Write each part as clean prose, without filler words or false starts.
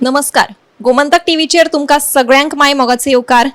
नमस्कार, गोमंतक टीव्हीचेर तुमकां सगळ्यांक माय मोगाचो येवकार.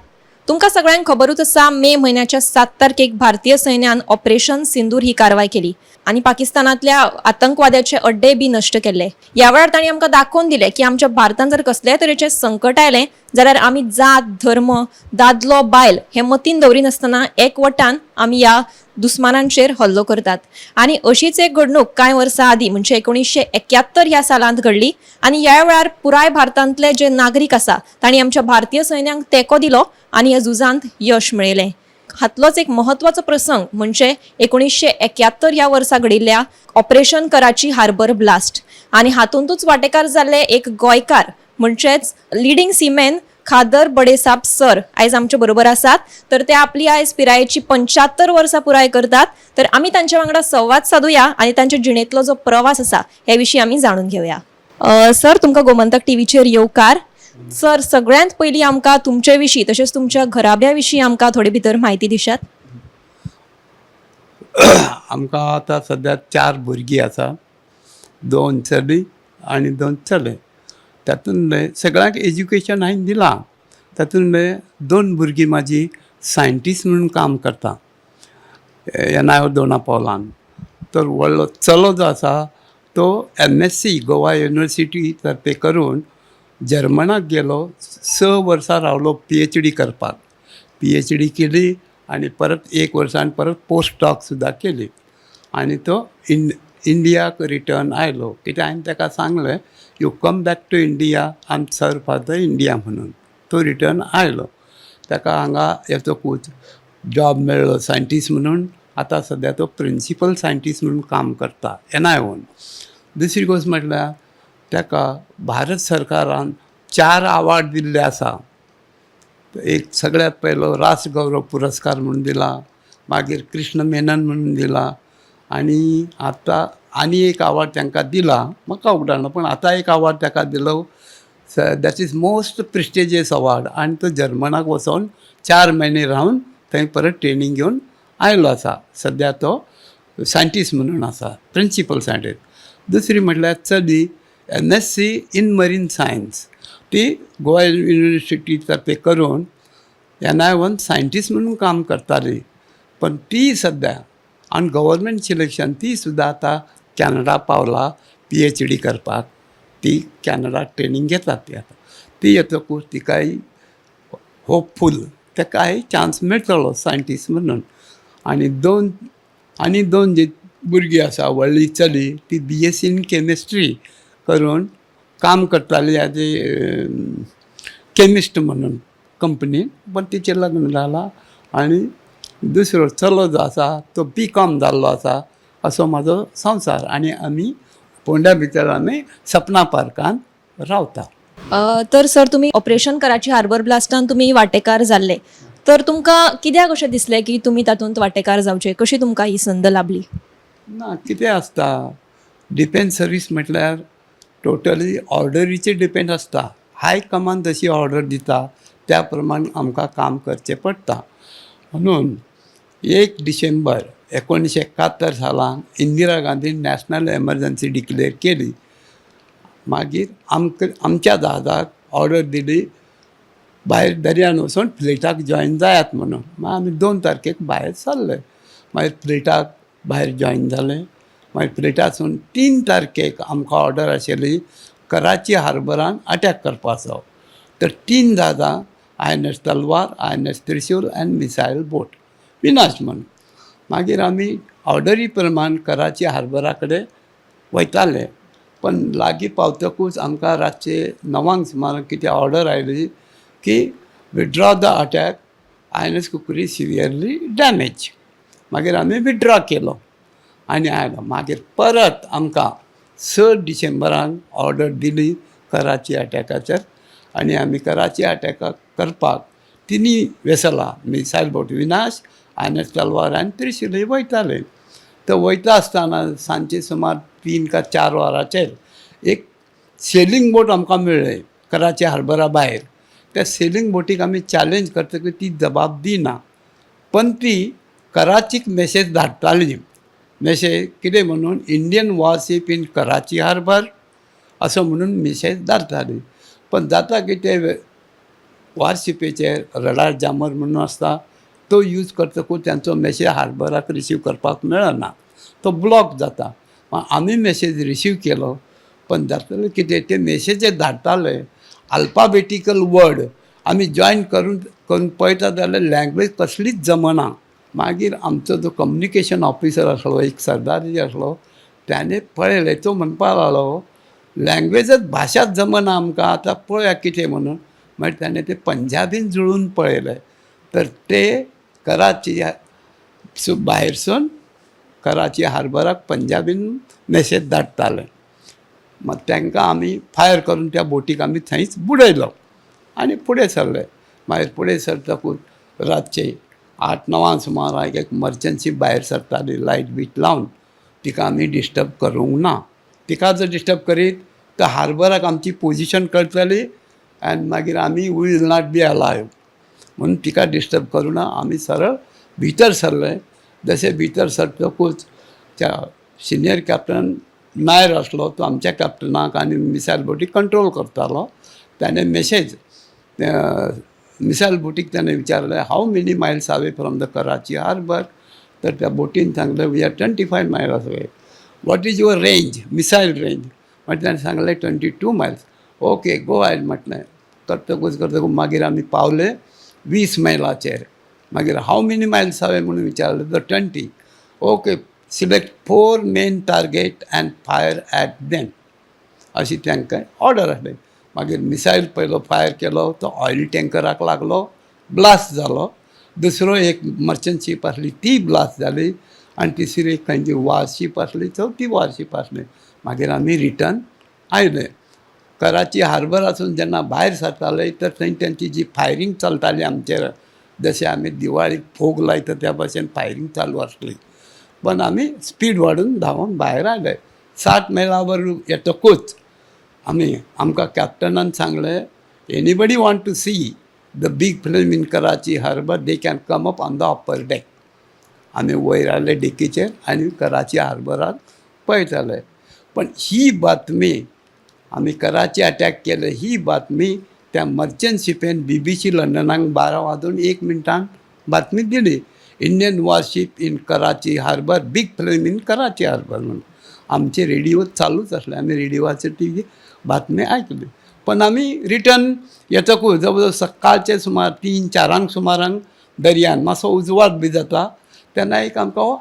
तुमकां सगळ्यांक खबरूच आसा, मे म्हयन्याच्या 7 तारखेक भारतीय सैन्यान ऑपरेशन सिंदूर ही कारवाय केली आनी पाकिस्तानांतल्या आतंकवाद्याचे अड्डे बी नश्ट केल्ले. ह्या वेळार तांणी आमकां दाखोवन दिलें की आमच्या भारतान जर कसल्याय तरेचें संकट आयलें जाल्यार आमी जात, धर्म, दादलो, बायल हें मतीन दवरिनासतना एकवटान आमी ह्या दुस्मानांचेर हल्लो करतात. आनी अशीच एक घडणूक कांय वर्सां आदीं म्हणजे 1971 ह्या सालांत घडली आनी ह्या वेळार पुराय भारतांतले जे नागरीक आसा तांणी आमच्या भारतीय सैन्यांक तेंको दिलो आनी ह्या झुजांत यश मेळयलें. हातलोच एक म्हत्वाचो प्रसंग म्हणजे 1971 ह्या वर्सा घडिल्ल्या ऑपरेशन कराची हार्बर ब्लास्ट आनी हातुंतूच वांटेकार जाल्ले एक गोंयकार म्हणजेच लिडींग सिमेन खादर बडेसाब सर आयज आमचे बरोबर आसात. तर ते आपली आयज पिरायेची 75 वर्सां पुराय करतात. तर आमी तांच्या वांगडा संवाद सादुया आनी तांच्या जिणेंतलो जो प्रवास आसा हे विशीं आमी जाणून घेवया. सर, तुमकां गोमंतक टीव्हीचेर येवकार. सर, सगळ्यांत पयलीं आमकां तुमचे विशीं तशेंच तुमच्या घराब्या विशीं आमकां थोडे भितर म्हायती दिशात. आमकां आतां सद्या चार भुरगीं आसा, दोन चली आनी दोन चले. तातूंतले सगळ्यांक एज्युकेशन हांवें दिलां. तातूंतले दोन भुरगीं म्हाजी सायंटिस्ट म्हणून काम करता एन I ओ दोना पावलान. तर व्हडलो चलो जो आसा तो एम.एस.सी गोवा युनिवर्सिटी तर्फे करून जर्मनाक गेलो. 6 वर्सां रावलो पी.एच.डी करपाक. पी.एच.डी केली आनी परत एक वर्सान परत पोस्ट डॉक सुद्दां केली आनी तो इंडियाक रिटर्न आयलो. कित्याक हांवें ताका सांगलें, "You come back to India and serve for the India" म्हणून. तो रिटर्न आयलो. ताका हांगा येतकूच जॉब मेळ्ळो सायंटिस्ट म्हणून. आतां सद्या तो प्रिंसिपल सायंटिस्ट म्हणून काम करता एन.आय.ओन. दुसरी गोश्ट म्हटल्यार ताका भारत सरकारान चार अवॉर्ड दिल्ले आसा. एक सगळ्यांत पयलो राष्ट्र गौरव पुरस्कार म्हणून दिला, मागीर कृष्ण मेनन म्हणून दिला आनी आतां आनी एक अवॉर्ड तांकां दिला, म्हाका उगडाना, पूण आतां एक अवॉर्ड ताका दिलो, that is most prestigious award. आनी तो जर्मनाक वचोन 4 म्हयने रावन थंय परत ट्रेनींग घेवन आयलो आसा. सद्या तो सायंटिस्ट म्हणून आसा, प्रिंसिपल सायंटिस्ट. दुसरी म्हटल्यार चली एम.एस.सी इन मरीन सायन्स ती गोवा युनिवर्सिटी तर्फे करून एन.आय.ओन सायंटिस्ट म्हणून काम करताली. पण ती सद्या आनी गव्हर्मेंट सिलेक्शन ती सुद्दां आतां कॅनडा पावला पी.एच.डी करपाक. ती कॅनडा ट्रेनींग घेतात ती. आतां ती येतकूच तिकाय होपफूल ताकाय चान्स मेळटलो सायंटिस्ट म्हणून. आनी दोन जी भुरगीं आसा, व्हडली चली ती बी.एस.सी इन केमिस्ट्री करून काम करताली एज ए केमिस्ट म्हणून कंपनीन, पण तिचें लग्न जालां. आनी दुसरो चलो जो आसा तो बी.कॉम जाल्लो आसा. असो म्हाजो संवसार आनी आमी फोंड्या भितर आमी सपना पार्कान रावता. तर सर, तुमी ऑपरेशन कराची हार्बर ब्लास्टान तुमी वांटेकार जाल्ले, तर तुमकां कित्याक अशें दिसलें की तुमी तातूंत वांटेकार जावचें? कशी तुमकां ही संद लाबली? ना, कितें आसता, डिफेन्स सर्वीस म्हटल्यार टोटली ऑर्डरीचेर डिपेंड आसता. हाय कमान जशी ऑर्डर दिता त्या प्रमाण आमकां काम करचें पडटा. म्हणून 1 डिसेंबर 1971 सालान इंदिरा गांधीन नॅशनल एमर्जन्सी डिक्लेअर केली. मागीर आमकां आमच्या जहाजाक ऑर्डर दिली, भायर दर्यान वचून फ्लिटाक जॉयन जायात म्हणून. मागीर आमी 2 तारखेक भायर सरले. मागीर फ्लिटाक भायर जॉयन जाले. मागीर फ्लिटासून 3 तारखेक आमकां ऑर्डर आशिल्ली कराची हार्बरान अटॅक करपाचो. तर तीन जहाजां, I N S तलवार, I N S Trishul आनी मिसायल बोट विनाश म्हणून. मागीर आमी ऑर्डरी प्रमाण कराची हार्बरा कडेन वयताले. पण लागीं पावतकूच आमकां रातचे 9क सुमार कितें ऑर्डर आयली की "Withdraw the attack, INS Khukri severely damage." मागीर आमी विथड्रॉ केलो आनी आयलो. मागीर परत आमकां 6 डिसेंबराक ऑर्डर दिली कराची अटॅकाचेर आनी आमी कराची अटॅकाक करपाक तिनी वेसलां, मिसायल बोट विनाश, I N S तलवार आनी त्रिशूल वयताले. तर वयता आसतना सांजचे सुमार 3 का 4 वरांचेर एक सेलिंग बोट आमकां मेळ्ळें कराची हार्बरा भायर. त्या सेलिंग बोटीक आमी चॅलेंज करतकीर ती जबाब दिना, पण ती कराचीक मेसेज धाडटाली. मेसेज कितें म्हणून, "Indian warship in Karachi harbour" असो म्हणून मेसेज धाडटाली. पण जाता कितें, वॉरशिपेचेर रडार जामर म्हणून आसता, तो यूज करतकूच तांचो मॅसेज हार्बराक रिसीव करपाक मेळना, तो ब्लॉक जाता. आमी मॅसेज रिसीव केलो, पण जातलें कितें, ते मॅसेज धाडटाले अल्फाबेटिकल वर्ड आमी जॉयन करून करून पळयता जाल्यार लँग्वेज कसलीच जमना. मागीर आमचो जो कम्युनिकेशन ऑफिसर आसलो, एक सरदारजी आसलो, त्याने पळयलें, तो म्हणपाक लागलो लँग्वेजच भाशाच जमना आमकां, आतां पळोवया कितें म्हणून. मागीर ताणें ते पंजाबीन जुळून पळयलें तर ते कराची भायरसून कराची हार्बराक पंजाबीन मॅसेज धाडटाले. मग तांकां आमी फायर करून त्या बोटीक आमी थंयच बुडयलो आनी फुडें सरले. मागीर फुडें सरतकूच रातचे 8-9 सुमाराक एक मर्चंट शीप भायर सरताली लायट बीट लावन. तिका आमी डिस्टर्ब करूंक ना. तिका जर डिस्टर्ब करीत तर हार्बराक आमची पोजिशन कळटली आनी मागीर आमी will not be alive. म्हणून तिका डिस्टर्ब करूं ना, आमी सरळ भितर सरले. जशें भितर सरतकूच त्या सिनियर कॅप्टन नायर आसलो, तो आमच्या कॅप्टनाक आनी मिसायल बोटीक कंट्रोल करतालो. ताणें मेसेज मिसायल बोटीक ताणें विचारलें, "How many miles away from the Karachi harbour?" तर त्या बोटीन सांगलें, "We are 25 miles away." "What is your range, missile range?" मागीर ताणें सांगलें, "22 miles." "Okay, go ahead," म्हटलें. करतकूच करतकूच मागीर आमी पावले 20 मैलाचेर. मागीर "How many miles away?" म्हणून विचारलें तर 20. "Okay, select four main target and fire at them," अशी तांकां ऑर्डर आसली. मागीर मिसायल पयलो फायर केलो तो ऑयल टँकराक लागलो, ब्लास्ट जालो. दुसरो एक मर्चंट शीप आसली, ती ब्लास्ट जाली आनी तिसरी एक खंयची वॉरशीप आसली, चवथी वॉरशीप आसली. मागीर आमी रिटर्न आयले. कराची हार्बरासून जेन्ना भायर सरताले तर थंय तेंची जी फायरींग चलताली आमचेर, जशें आमी दिवाळीक फोग लायता त्या भशेन फायरींग चालू आसली. पण आमी स्पीड वाडून धांवून भायर आयले. 60 मैलावर येतकूच आमी आमकां कॅप्टनान सांगलें, "Anybody want to see the big flame in Karachi harbour, they can come up on the upper deck." आमी वयर आयले डेकीचेर आनी कराची हार्बराक पळयताले. पण ही बातमी, आमी कराची अटॅक केले ही बातमी त्या मर्चंट शिपेन बीबीसी लंडनाक 12 वाजून 1 मिनटान बातमी दिली, "Indian warship in Karachi harbour, big flame in Karachi harbour" म्हणून. आमचे रेडिओ चालूच आसले, आमी रेडिओचेर ती बातमी आयकली. पण आमी रिटर्न येतकूच जवळ जवळ सकाळचे सुमार 3-4 सुमारांक दर्यान मातसो उजवाड बी जाता तेन्ना एक आमकां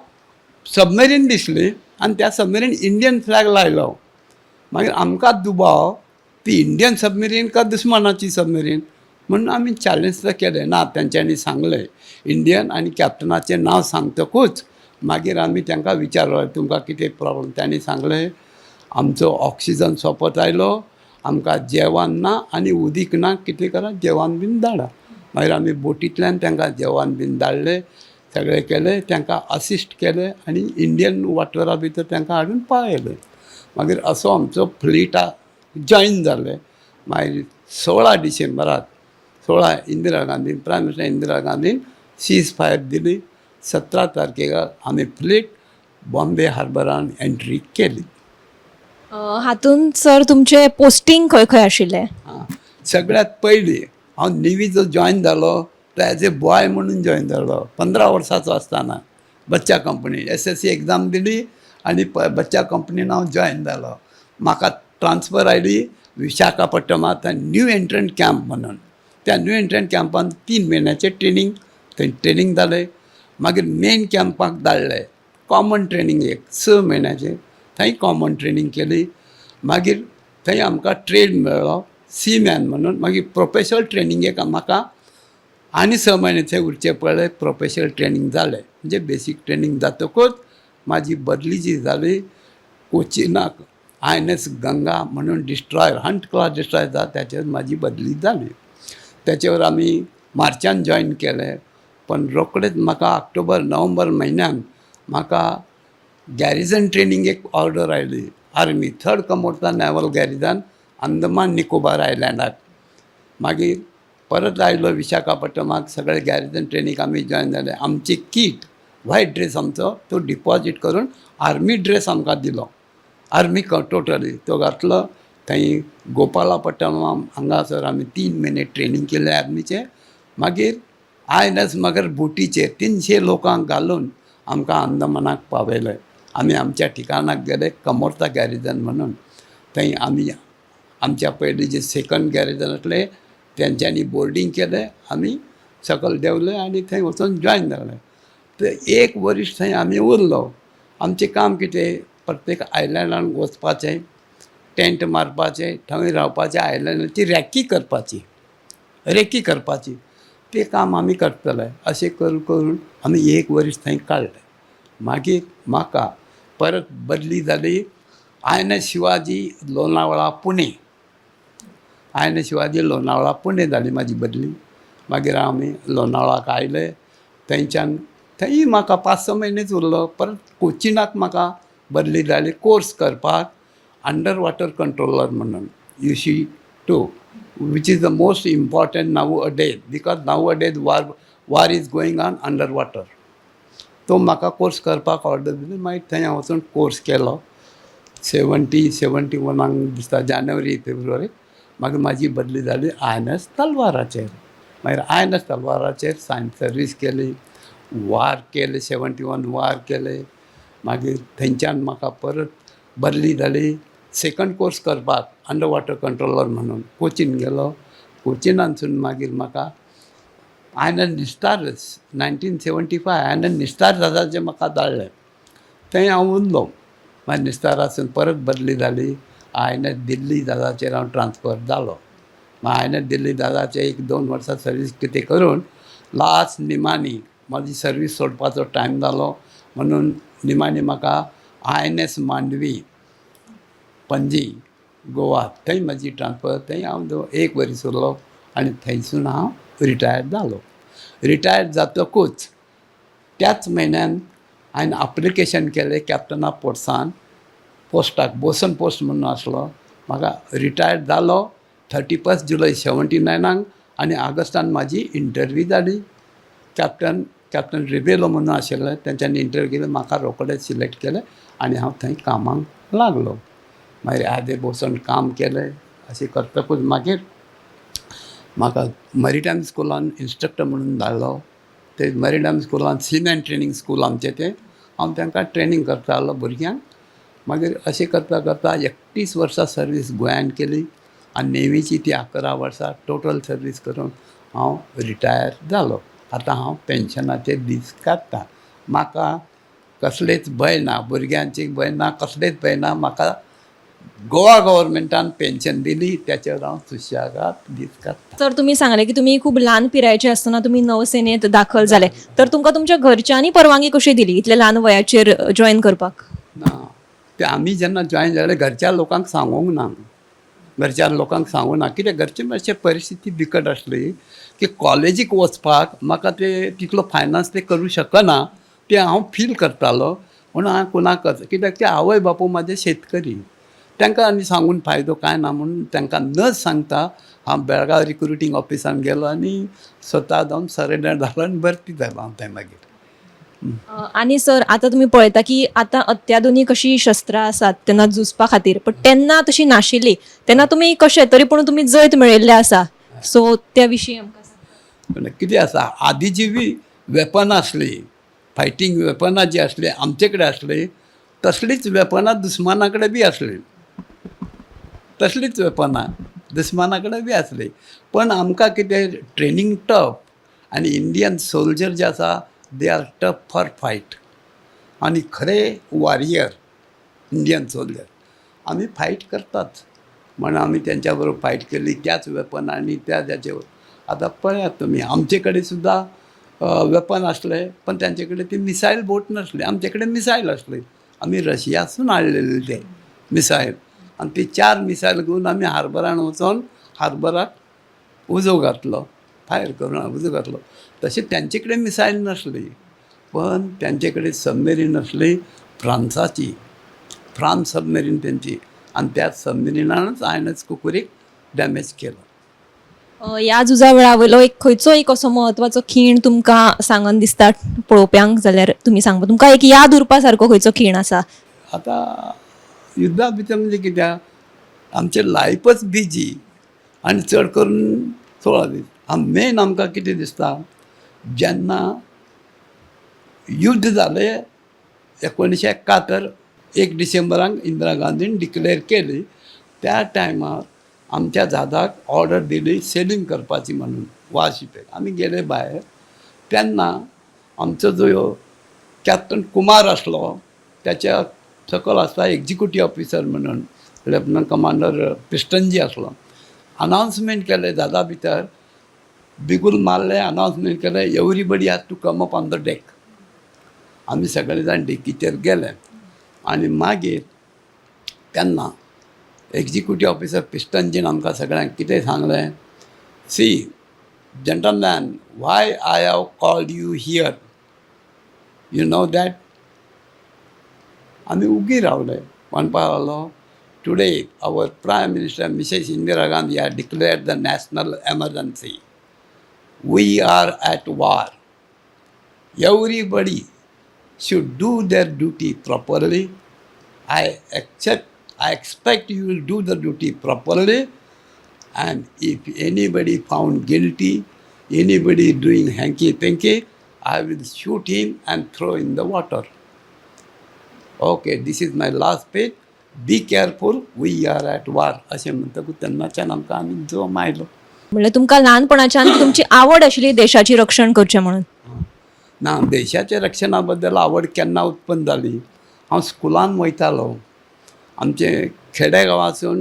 सबमरीन दिसली आनी त्या सबमरीन इंडियन फ्लॅग लायलो. मागीर आमकां दुबाव, ती इंडियन सबमरीन का दुस्मानाची सबमरीन म्हणून आमी चॅलेंज तर केलें ना. तेंच्यांनी सांगलें इंडियन आनी कॅप्टनाचें नांव सांगतकूच मागीर आमी तांकां विचारलें, तुमकां कितें प्रॉब्लम? तांणी सांगलें, आमचो ऑक्सिजन सोंपत आयलो, आमकां जेवण ना आनी उदीक ना, कितें करा, जेवण बीन धाडा. मागीर आमी बोटींतल्यान तांकां जेवण बीन धाडलें, सगळें केलें, तांकां असिस्ट केलें आनी इंडियन वॉटरा भितर तांकां हाडून पावयलें. मागीर असो आमचो फ्लीट जॉयन जालें. मागीर 16 डिसेंबराक, 16 इंदिरा गांधी, प्रायम मिनिस्टर इंदिरा गांधीन सीज फायर दिली. 17 तारखेक आमी फ्लीट बॉम्बे हार्बरान एंट्री केली. हातूंत सर तुमचें पोस्टींग खंय खंय आशिल्लें? आं, सगळ्यांत पयलीं हांव नेवी जो जॉयन जालो तो एज ए बॉय म्हणून जॉयन जालो 15 वर्साचो आसतना. बच्चा कंपनी एसएससी एग्जाम दिली आनी बच्चा कंपनीन हांव जॉयन जालो. म्हाका ट्रान्सफर आयली विशाखापट्टणांत न्यू एंट्रंट कॅम्प म्हणून. त्या न्यू एंट्रंट कॅम्पान 3 म्हयन्याचें ट्रेनींग, थंय ट्रेनींग जालें. मागीर मेन कॅम्पाक धाडले, कॉमन ट्रेनींग एक 6 म्हयन्याचें, थंय कॉमन ट्रेनींग केली. मागीर थंय आमकां ट्रेड मेळ्ळो सीमॅन म्हणून. मागीर प्रोफेशनल ट्रेनिंगेक म्हाका आनी 6 म्हयने थंय उरचें पडलें. प्रोफेशनल ट्रेनींग जालें, म्हणजे बेसीक ट्रेनींग जातकूच म्हाजी बदली जी जाली कोचिनाक, आयएनएस गंगा म्हणून डिस्ट्रॉयर, हंट क्लास डिस्ट्रॉयर जाता त्याचेर म्हाजी बदली जाली. त्याचेवर आमी मार्चान जॉयन केलें, पण रोखडेच म्हाका ऑक्टोबर नोव्हेंबर म्हयन्यान म्हाका गॅरिजन ट्रेनींग एक ऑर्डर आयली, आर्मी थर्ड कमोर्ता नॅवल गॅरिजन, अंदमान निकोबार आयलँडाक. मागीर परत आयलो विशाखापट्टणाक, सगळे गॅरिजन ट्रेनींग आमी जॉयन जाले. आमची कीट, व्हायट ड्रेस आमचो तो डिपॉजीट करून आर्मी ड्रेस आमकां दिलो, आर्मी टोटली तो घातलो. थंय गोपालापट्टणम हांगासर आमी 3 म्हयने ट्रेनींग केलें आर्मीचें. मागीर आयएनएस मगर बोटीचेर 300 लोकांक घालून आमकां अंदमानाक पावयले. आमी आमच्या ठिकाणाक गेले, कमोर्ता गॅरिजन म्हणून. थंय आमी आमच्या पयलीं जे सेकंड गॅरिजन आसले तेंच्यांनी बोर्डींग केलें. आमी सकयल देंवले आनी थंय वचून जॉयन जाले. तर एक वरीस थंय आमी उरलो. आमचें काम कितें? प्रत्येक आयलँडान वचपाचें, टेंट मारपाचें, थंय रावपाचें, आयलँडाची रॅकी करपाची, रेकी करपाची. तें काम आमी करतले. अशें करून करून आमी एक वरीस थंय काडलें. मागीर म्हाका परत बदली जाली आयएनएस शिवाजी, लोणावळा, पुणे. आयएनएस शिवाजी, लोणावळा, पुणे जाली म्हाजी बदली. मागीर आमी लोणावळाक आयले. थंयच्यान थंय म्हाका 5-6 म्हयनेच उरलो. परत कोचिनाक म्हाका बदली जाली कोर्स करपाक, अंडर वॉटर कंट्रोलर म्हणून, UC 2, which is the most important nowadays because nowadays war is going on under water. तो म्हाका कोर्स करपाक ऑर्डर दिली. मागीर थंय हांव वचून कोर्स केलो 71 आक दिसता, जानेवारी फेब्रुवारी. मागीर म्हाजी बदली जाली आयएनएस तलवाराचेर. मागीर आयएनएस तलवाराचेर हांवें सर्वीस केली, वार केले, 71 वार केले. मागीर थंयच्यान म्हाका परत बदली जाली सेकंड कोर्स करपाक, अंडर वॉटर कंट्रोलर म्हणून कोचीन गेलो. कोचिनानसून मागीर म्हाका आयएनएस निस्तार, 1975 आयएनएस निस्तार जहाजाचेर म्हाका धाडलें. थंय हांव उरलो. मागीर निस्तारासून परत बदली जाली, आयएनएस दिल्ली जहाजाचेर हांव ट्रान्सफर जालो. मागीर आयएनएस दिल्ली जहाजाचेर एक दोन वर्सां सर्वीस कितें करून लास्ट निमाणी म्हाजी सर्वीस सोडपाचो टायम जालो म्हणून निमाणी म्हाका आयएनएस मांडवी, पणजी, गोवा, थंय म्हाजी ट्रान्सफर. थंय हांव एक वरीस उरलो आनी थंयसून हांव रिटायर्ड जालो. रिटायर्ड जातकूच त्याच म्हयन्यान हांवें एप्लिकेशन केलें कॅप्टन ऑफ पोर्ट्सान पोस्टाक, बोसन पोस्ट म्हणून आसलो म्हाका. रिटायर्ड जालो 31 जुलय 79 आक आनी ऑगस्टान म्हाजी इंटरव्यू जाली. कॅप्टन रिबेलो म्हणून आशिल्ले, तेंच्यांनी इंटरव्यू केली. म्हाका रोखडेच सिलेक्ट केलें आनी हांव थंय कामाक लागलो. मागीर एज ए बोसन काम केलें. अशें करतकूच मागीर म्हाका मरिटायम स्कुलान इन्स्ट्रक्टर म्हणून धाडलो. ते मरिटायम स्कुलान, सीमॅन ट्रेनींग स्कूल आमचें तें, हांव तांकां ट्रेनींग करतालो भुरग्यांक. मागीर अशें करता करता 31 वर्सां सर्वीस गोंयान केली आनी नेवीची ती 11 वर्सां, टोटल सर्वीस करून हांव रिटायर जालो. आतां हांव पेन्शनाचे दीस काडटा. म्हाका कसलेच भंय ना, भुरग्यांची भंय ना, कसलेच भंय ना. म्हाका गोवा गव्हर्मेंटान पेन्शन दिली, त्याचेर हांव सुशेगाद दीस काडटा. सर, तुम्ही सांगले की तुम्ही खूप ल्हान पिरायेचे आसतना तुम्ही नौसेनेत दाखल जाले, तर तुमकां तुमच्या घरच्यांनी परवानगी कशी दिली इतल्या ल्हान वयाचेर जॉयन करपाक? ना, ते आमी जेन्ना जॉयन जाले घरच्या लोकांक सांगूंक ना. घरच्या लोकांक सांगूंक ना कित्याक घरची मातशी परिस्थिती बिकट आसली की कॉलेजीक वचपाक म्हाका ते तितलो फायनान्स ते करूं शकना तें हांव फील करतालो. म्हणून हांवें कोणाक, कित्याक ते आवय बापूय म्हाजे शेतकरी, तांकां आनी सांगून फायदो कांय ना म्हणून तांकां न सांगता हांव बेळगांव रिक्रुटींग ऑफिसान गेलो आनी स्वता जावन सरेंडर जालो आनी भरती जालो हांव थंय मागीर. आनी सर, आतां तुमी पळयता की आतां अत्याधुनीक अशी शस्त्रां आसात तेन्ना झुजपा खातीर, पण तेन्ना तशी नाशिल्ली. तेन्ना तुमी कशें तरी पूण तुमी जैत मेळयल्लें आसा, सो त्या विशीं आमकां सांग. पण कितें आसा, आदीची बी वेपनां आसली, फायटींग वेपनां जी आसली आमचे कडेन आसली, तसलीच वेपनां दुस्माना कडेन बी आसली. तसलीच वेपनां दुस्माना कडेन बी आसली, पण आमकां कितें, ट्रेनींग टफ आनी इंडियन सोल्जर जे आसा, they are tough for fight आनी खरे वॉरियर इंडियन सोल्जर. आमी फायट करतात म्हणून आमी तेंच्या बरोबर फायट केली त्याच वेपनांनी, त्या जाचेवर. आतां पळयात तुमी, आमचे कडेन सुद्दां वेपन आसले, पण तेंचे कडेन ती मिसायल बोट नासली. आमचे कडेन मिसायल आसली. आमी रशियासून हाडलेले ते मिसायल आनी ती चार मिसायल घेवन आमी हार्बरान वचोन हार्बराक उजो घातलो, फायर करून उजो घातलो. तशें तेंचे कडेन मिसायल नासली, पण तेंचे कडेन सबमेरीन आसली फ्रांसाची, फ्रांस सबमेरीन तेंची आनी त्या सबमेरिनानच आयएनएस कुकुरीक डॅमेज केलो. ह्या झुजा वेळा वयलो एक खंयचो एक असो म्हत्वाचो खीण तुमकां सांगन दिसता पळोवप्यांक जाल्यार तुमी सांगपा, तुमकां एक याद उरपा सारको खंयचो खीण आसा? आतां युद्धा भितर म्हणजे कित्याक आमचें लायफच बिजी आनी चड करून 16 दीस. मेन आमकां कितें दिसता, जेन्ना युद्ध जालें 1971, 1 डिसेंबराक इंदिरा गांधीन डिक्लेअर केली, त्या टायमार आमच्या जहाजाक ऑर्डर दिली सेलिंग करपाची म्हणून वॉरशिपेक. आमी गेले भायर. तेन्ना आमचो जो कॅप्टन कुमार आसलो, त्याच्या सकयल आसता एक्झिक्युटीव ऑफिसर म्हणून लेफ्टनंट कमांडर पिस्टनजी आसलो. अनाउन्समेंट केलें, जहाजा भितर बिगूल मारलें, अनाउन्समेंट केलें, "Everybody has to come up on the deck." आमी सगळे जाण डेकीचेर गेले आनी मागीर तेन्ना एक्झिक्युटीव ऑफिसर पिस्टनजीन आमकां सगळ्यांक कितें सांगलें, "See, gentleman, why I have called you here, you know that?" आमी उगी रावले. म्हणपाक लागलो, "Today our Prime Minister Mrs. Indira Gandhi has declared the national emergency. We are at war. Everybody should do their duty properly. I expect you will do the duty properly, and if anybody found guilty, anybody doing hanky panky, I will shoot him and throw in the water. Okay, this is my last speech. Be careful, we are at war." अशें म्हणटकूच तेन्नाच्यान आमकां आमी जोम आयलो. म्हणल्यार तुमकां ल्हानपणाच्यान तुमची आवड आशिल्ली देशाची रक्षण करचें म्हणून? ना, देशाच्या रक्षणा बद्दल आवड केन्ना उत्पन्न जाली, हांव स्कुलान वयतालो. आमचे खेडे गांवासून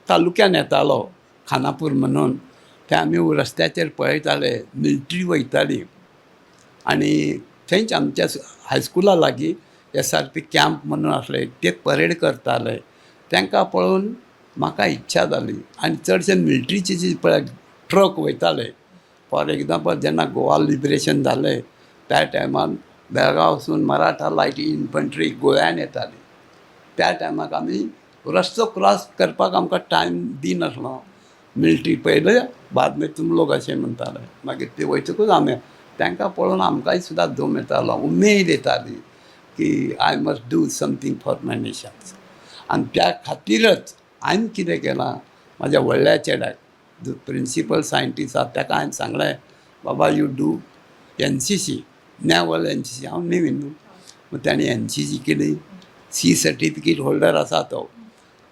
तालुक्यान येतालो खानापूर म्हणून, ते आमी रस्त्याचेर पळयताले मिलिट्री वयताली आनी थंयच आमच्या हायस्कुला लागीं एसआरपी कॅम्प म्हणून आसले, ते परेड करताले. तांकां पळोवन म्हाका इच्छा जाली आनी चडशे मिलिट्रीचे जे पळय ट्रक वयताले, फॉर एग्जाम्पल, जेन्ना गोवा लिबरेशन जालें त्या टायमार बेळगांवसून मराठा लायट इन्फंट्री गोंयान येताली. त्या टायमाक आमी रस्तो क्रॉस करपाक आमकां टायम दिनासलो. मिलिट्री पयले, बाद में तुम लोग, अशें म्हणटाले. मागीर ते वयतकूच आमी तांकां पळोवन आमकांय सुद्दां दम येतालो, उमेद येताली की I must do something for my nations. आनी त्या खातीरच हांवें कितें केलां, म्हाज्या व्हडल्या चेड्याक, जो प्रिंसिपल सायंटिस्ट आसा, ताका हांवें सांगलें, "बाबा, you do NCC, naval NCC." हांव नेवी न्हू. मग ताणें एनसीसी केली. सी सर्टिफिकेट होल्डर आसा तो.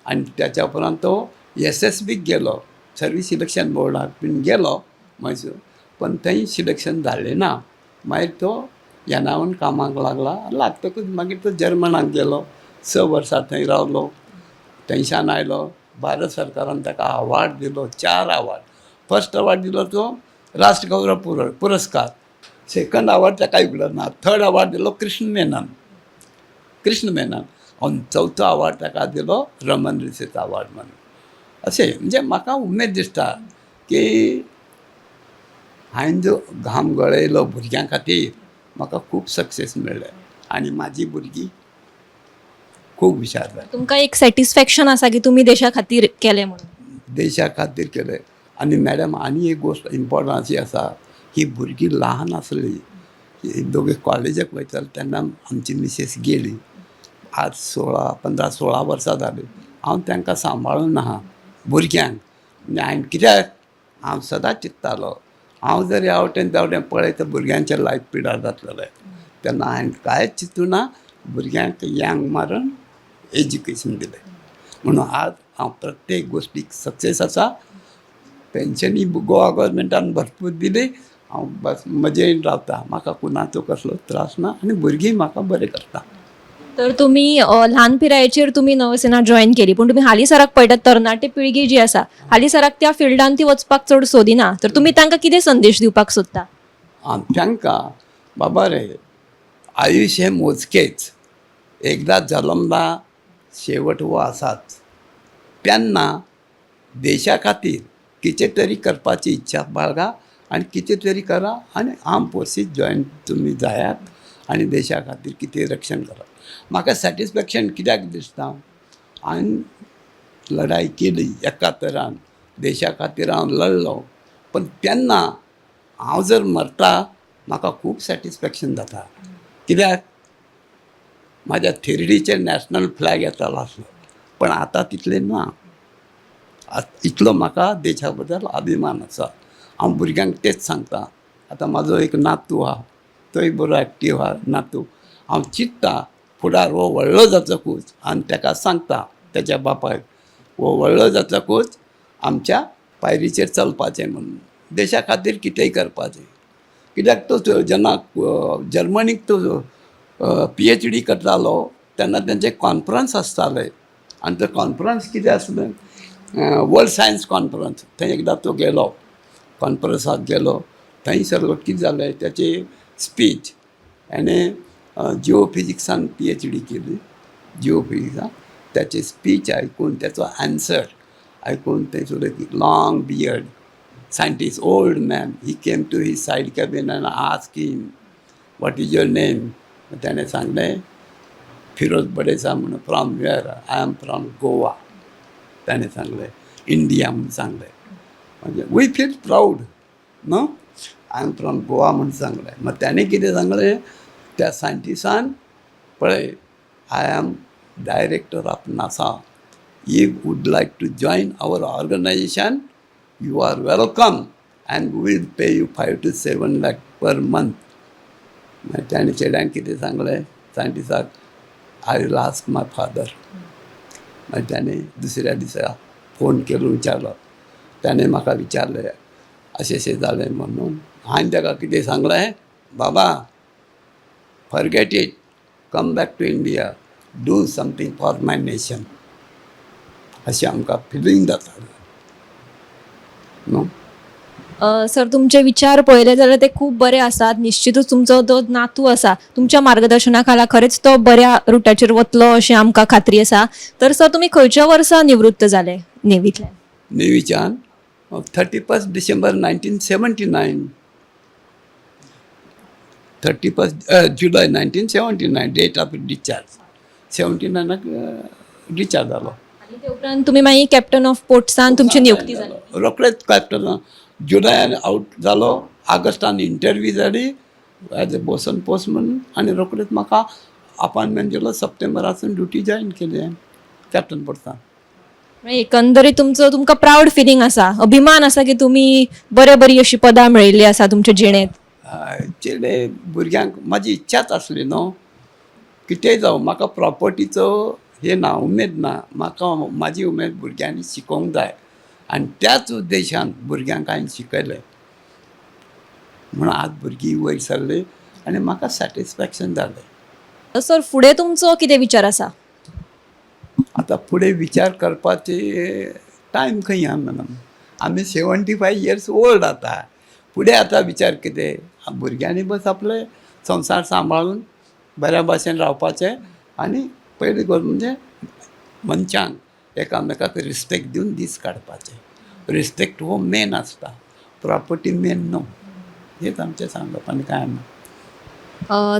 आनी त्याच्या उपरांत तो एसएसबीक गेलो, सर्वीस सिलेक्शन बोर्डाक बीन गेलो म्हैसूर, पण थंय सिलेक्शन जालें ना. मागीर तो येनावन कामाक लागला. लागतकूच मागीर तो जर्मनाक गेलो, 6 वर्सां थंय रावलो. थंयच्यान आयलो, भारत सरकारान ताका अवॉर्ड दिलो, चार अवॉर्ड. फर्स्ट अवॉर्ड दिलो तो राष्ट्रगौरव पुरस्कार, सेकंड अवॉर्ड ताका इवलो ना, थर्ड अवॉर्ड दिलो कृष्ण मेनन, कृष्ण मेनन आनी चवथो अवॉर्ड ताका दिलो रमन रिसेस अवॉर्ड म्हणून. अशें म्हणजे म्हाका उमेद दिसता की हांवें जो घाम गळयलो भुरग्यां खातीर, म्हाका खूब सक्सेस मेळ्ळें आनी म्हाजी भुरगीं खूब हुशार जाली. तुमकां एक सॅटिस्फॅक्शन आसा की तुमी देशा खातीर केलें म्हणून. देशा खातीर केलें. आनी मॅडम, आनी एक गोश्ट इम्पॉर्टंट अशी आसा, ही भुरगीं ल्हान आसली, ही दोगे कॉलेजाक वयताले तेन्ना आमची मिसेस गेली. आज 16, 15-16 वर्सां जालीं, हांव तांकां सांबाळून आहा भुरग्यांक. आनी हांवें कित्याक, हांव सदांच चिंत्तालो, हांव जर ह्या वटेन त्या वटेन पळयत भुरग्यांचें लायफ पिडार जातलें. तेन्ना हांवें कांयच चिंतूना, भुरग्यांक यांग मारून एज्युकेशन दिलें. म्हणून आज हांव प्रत्येक गोश्टीक सक्सेस आसा. पेन्शनूय गोवा गव्हर्मेंटान भरपूर दिली. हांव बस मजेन रावता, म्हाका कोणाचो कसलो त्रास ना आनी भुरगीं म्हाका बरें करता. तर तुमी ल्हान पिरायेचेर तुमी नौसेना जॉयन केली, पूण तुमी हालींसराक पळयतात, तरणाटे पिळगी जी आसा, हालींसराक त्या फिल्डान ती वचपाक चड सोदिना, तर तुमी तांकां कितें संदेश दिवपाक सोदता? आं, तांकां, बाबा रे, आयुश्य हें मोजकेच. एकदां जल्मला, शेवट हो आसाच. तेन्ना देशा खातीर कितें तरी करपाची इच्छा बाळगा आनी कितें तरी करा आनी आर्म फोर्सीस जॉयन तुमी जायात आनी देशा खातीर कितें रक्षण करात. म्हाका सॅटिस्फॅक्शन कित्याक दिसता, हांवें लढाई केली 71न, देशा खातीर हांव लढलो, पण तेन्ना हांव जर मरता, म्हाका खूब सॅटिस्फॅक्शन जाता. कित्याक, म्हाज्या थेरडीचेर नॅशनल फ्लॅग येतालो आसलो, पण आतां तितलें ना. इतलो म्हाका देशा बद्दल अभिमान आसा. हांव भुरग्यांक तेच सांगता. आतां म्हाजो एक नातू आहा, तोय बरो एक्टीव आहा नातू. हांव चिंत्ता फुडार हो व्हडलो जातकूच आनी ताका सांगता तेच्या बापायक, हो व्हडलो जातकूच आमच्या पायरीचेर चलपाचें म्हणून, देशा खातीर कितेंय करपाचें. कित्याक तो जेन्ना जर्मनीक तो पीएचडी करतालो तेन्ना तेंचें कॉन्फरन्स आसतालें आनी तें कॉन्फरन्स कितें आसलें, वर्ल्ड सायन्स कॉन्फरन्स. थंय एकदां तो गेलो, कॉन्फरन्साक गेलो, थंयसर कितें जालें, तेची स्पीच, हेणें जिओ फिजिक्सान पीएचडी केली, जिओ फिजिक्सान. त्याची स्पीच आयकून, त्याचो आन्सर आयकून, थंयसर एक long beard scientist, old man, he came to his side cabin and asked him, "What is your name?" त्याने सांगलें, फिरोज बडेसा म्हणून. "From where?" "I am from Goa." त्याने सांगलें, इंडिया म्हणून सांगलें. म्हणजे we feel proud न्हू. "I am from Goa" म्हणून सांगलें. मग त्याने कितें सांगलें त्या सायंटिसान, पळय, "I am director of NASA. If would like to join our organization, you are welcome and will pay you 5 to 7 lakh per month." मागीर ताणें चेड्यान कितें सांगलें सायंटिसाक, "I will ask my father." मागीर ताणें दुसऱ्या दिसा फोन केलो, विचारलो. ताणें म्हाका विचारलें, अशें अशें जालें म्हणून. हांवें ताका कितें सांगलें, "बाबा, forget it, come back to India, do something for my nation." अशें आमकां फिलींग जातालें न्हू. सर, तुमचे विचार पळयले जाल्यार ते खूब बरे आसात. निश्चितूच तुमचो जो नातू आसा, तुमच्या मार्गदर्शना खाला खरेंच तो बऱ्या रुटाचेर वतलो अशें आमकां खात्री आसा. तर सर, तुमी खंयच्या वर्सा निवृत्त जाले नेवींतल्यान? नेवीच्यान 31 December 1979, 31 July 1979 date of discharge. 79 नाक डिस्चार्ज जालो. आनी ते उपरांत तुमी मागीर कॅप्टन ऑफ पोर्ट्सान तुमची नियुक्ती जाली? रोखडेच कॅप्टन. जुलयान आउट जालो, ऑगस्टान इंटरव्यू जाली एज अ बोसन पोस्ट म्हणून आनी रोखडेच म्हाका अपॉयंटमेंट दिलो. सप्टेंबरासून ड्युटी जॉयन केली हांवें कॅप्टन पोर्ट्सान. म्हणजे एकंदरीत तुमचो तुमकां प्रावड फिलींग आसा, अभिमान आसा की तुमी बरे बरी अशी पदां मेळयल्ली आसा तुमच्या जिणेंत. चेडे भुरग्यांक म्हाजी इच्छाच आसली न्हू, कितेंय जावं, म्हाका प्रॉपर्टीचो हें ना, उमेद ना म्हाका. म्हाजी उमेद भुरग्यांनी शिकोवंक जाय आनी त्याच उद्देशान भुरग्यांक हांवें शिकयलें म्हणून आज भुरगीं वयर सरलीं आनी म्हाका सॅटिस्फॅक्शन जालें. सर, फुडें तुमचो कितें विचार आसा? आतां फुडें विचार करपाचे टायम खंय आहा मॅडम? आमी 75 इयर्स ओल्ड आतां. फुडें आतां विचार कितें? भुरग्यांनी बस आपले संवसार सांबाळून बऱ्या भाशेन रावपाचें आनी पयली गजाल म्हणजे मनशांक एकामेकाक रिस्पेक्ट दिवन दीस काडपाचे. रिस्पेक्ट हो मेन आसता, प्रॉपर्टी मेन न्हू. हेच आमचें सांगप, आनी कांय ना.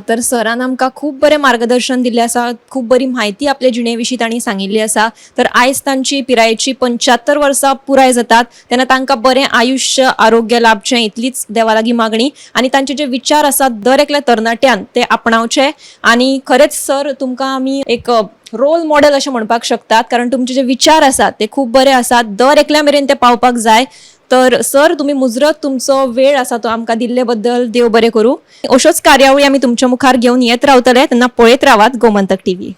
तर सरान आमकां खूब बरें मार्गदर्शन दिल्लें आसा, खूब बरी म्हायती आपले जिणे विशीं तांणी सांगिल्ली आसा. तर आयज तांची पिरायेची 75 वर्सां पुराय जातात तेन्ना तांकां बरें आयुश्य, आरोग्य लाभचें इतलीच देवा लागीं मागणी आनी तांचे जे विचार आसात, दर एकल्या तरणाट्यान ते आपणावचे. आनी खरेंच सर, तुमकां आमी एक रोल मॉडेल अशें म्हणपाक शकतात, कारण तुमचे जे विचार आसात ते खूब बरे आसात, दर एकल्या मेरेन ते पावपाक जाय. तर सर, तुमी मुजरत तुमचो वेळ आसा तो आमकां दिल्ले बद्दल देव बरें करूं. अश्योच कार्यावळी आमी तुमच्या मुखार घेवन येत रावतले, तेन्ना पळयत रावात गोमंतक टीव्ही.